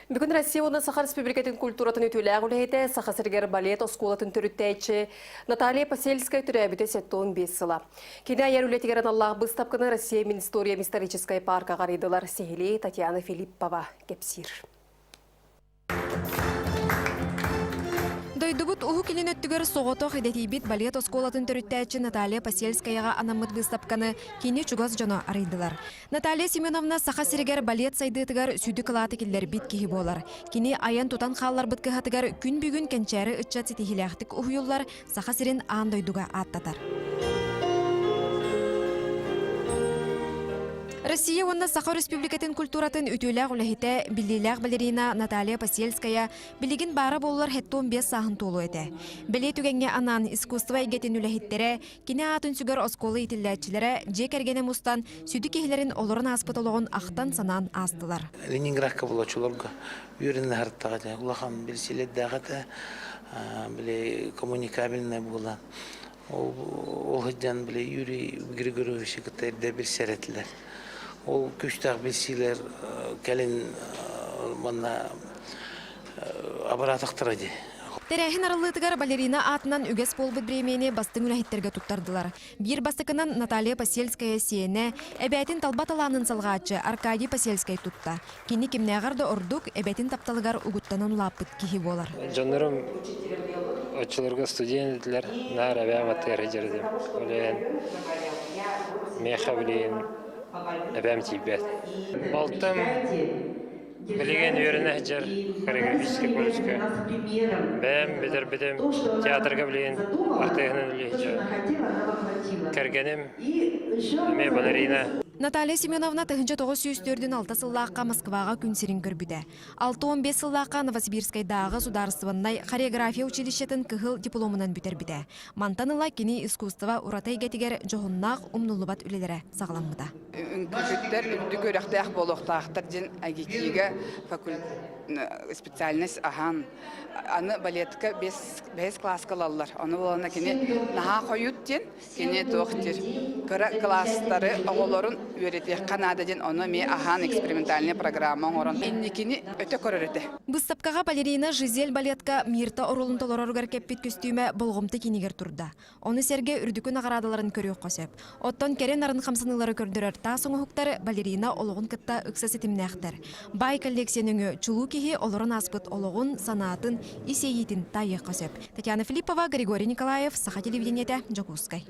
Бүгүн Россия уонна Саха Республикатын культуратын үтүөлээх үлэһитэ, Саха сиригэр балет оскуолатын төрүттээччи Наталья Посельская төрөөбүтэ 75 сыла. Кини айар үлэтигэр аналлаах быыстапканы Россия Министориям историческай паркаҕа арыйдылар. Сиһилии Татьяна Филиппова кэпсиир. Дойдубут Уһук Илин өттүгэр соҕотох идэтийбит балет оскуолатын төрүттээччи Наталья Посельскаяҕа анаммыт быыстапканы кини чугас дьоно арыйдылар. Наталья Семеновна Саха сиригэр балет сайдыытыгар сүдү кылааты киллэрбит киһи буолар. Кини айан-тутан хаалларбыт кыһатыгар күн бүгүн кэнчээри ыччат ситиһиилээхтик уһуйуллар, Саха сирин аан дойдуга ааттатар. Россия уонна Саха Өрөспүүбүлүкэтин культуратын үтүөлээх үлэһитэ, биллиилээх балерина Наталья Посельская билигин баара буоллар 75 сааһын туолуо этэ. Бэлиэ түгэҥҥэ анаан искусство эйгэтин үлэһиттэрэ, кини аатын сүгэр оскуола иитиллээччилэрэ дьиэ кэргэнэ мустан сүдү киһилэрин олорон ааспыт олоҕун ахтан-санаан аастылар. Ленинградка булочуларга үөрэнэ сырыттаҕа этэ, улахан билсиилэрдээх этэ, били коммуникабельнай буолан ол сылдьан били Юрий Григорьевичы кытта эрдэ билсэр этилэр. Ол күүстээх билсиилэр кэлин манна абыраатахтара дии. Тэрээһин арыллыытыгар балерина аатынан үгэс буолбут бириэмийэни бастыҥ үлэһиттэргэ туттардылар. Биир бастакынан Наталья Посельская сиэнэ, эбээтин талба талаанын салҕааччы Аркадий Посельскай тутта. Кини кимнээҕэр да ордук эбэтин тапталыгар угуттанан улааппыт киһи буолар. Дьоннорум оччолорго студент этилэр, наар эбээм аттыгар сылдьар этим. Ол иһин миэхэ билигин эбээм тиийбэт. Балтым билигин үөрэнэ сылдьар хореографическай колледжка. Бэйэм бүтэрбитим театрга билигин артыыһынан үлэлии сылдьабын. Кэргэним эмиэ балерина. Наталья Семеновна 1946 сыллаахха Москваҕа күн сирин көрбүтэ. 65 сыллаахха Новосибирскайдааҕы судаарыстыбаннай хореография училищетын кыһыл дипломунан бүтэрбитэ. Мантан ыла кини искусство ураты эйгэтигэр дьоһуннаах умнуллубат үлэлэрэ саҕаламмыта. Үҥкүүһүттэр үрдүк үөрэхтээх буолуохтаахтар диэн АГИКИга специальность аһан аны балетка бэһис кылааска ылаллар. Ону буолана кини наһаа хойут диэн Кини туох диир, кыра кылаастары оҕолорун үөрэтиэххэ наада диэн ону эмиэ аһаан экспериментальнай программа оҥорон инникини өтө көрөр этэ. Быыстапкаҕа балерина Жизель балетка Мирта оруолун толороругар кэппит көстүүмэ болҕомто киинигэр турда. Ону сэргэ үрдүкү наҕараадаларын көрүөххэ сөп. Оттон кэрэ нарын хамсаныылары көрдөрөр таас оҥоһуктар балерина олоҕун кытта ыкса ситимнээхтэр. Баай коллекция нөҥүө чулуу киһи олорон ааспыт олоҕун, санаатын, ис иэйиитин таайыахха сөп. Татьяна Филиппова, Григорий Николаев, Саха телевидениетэ, Дьокуускай.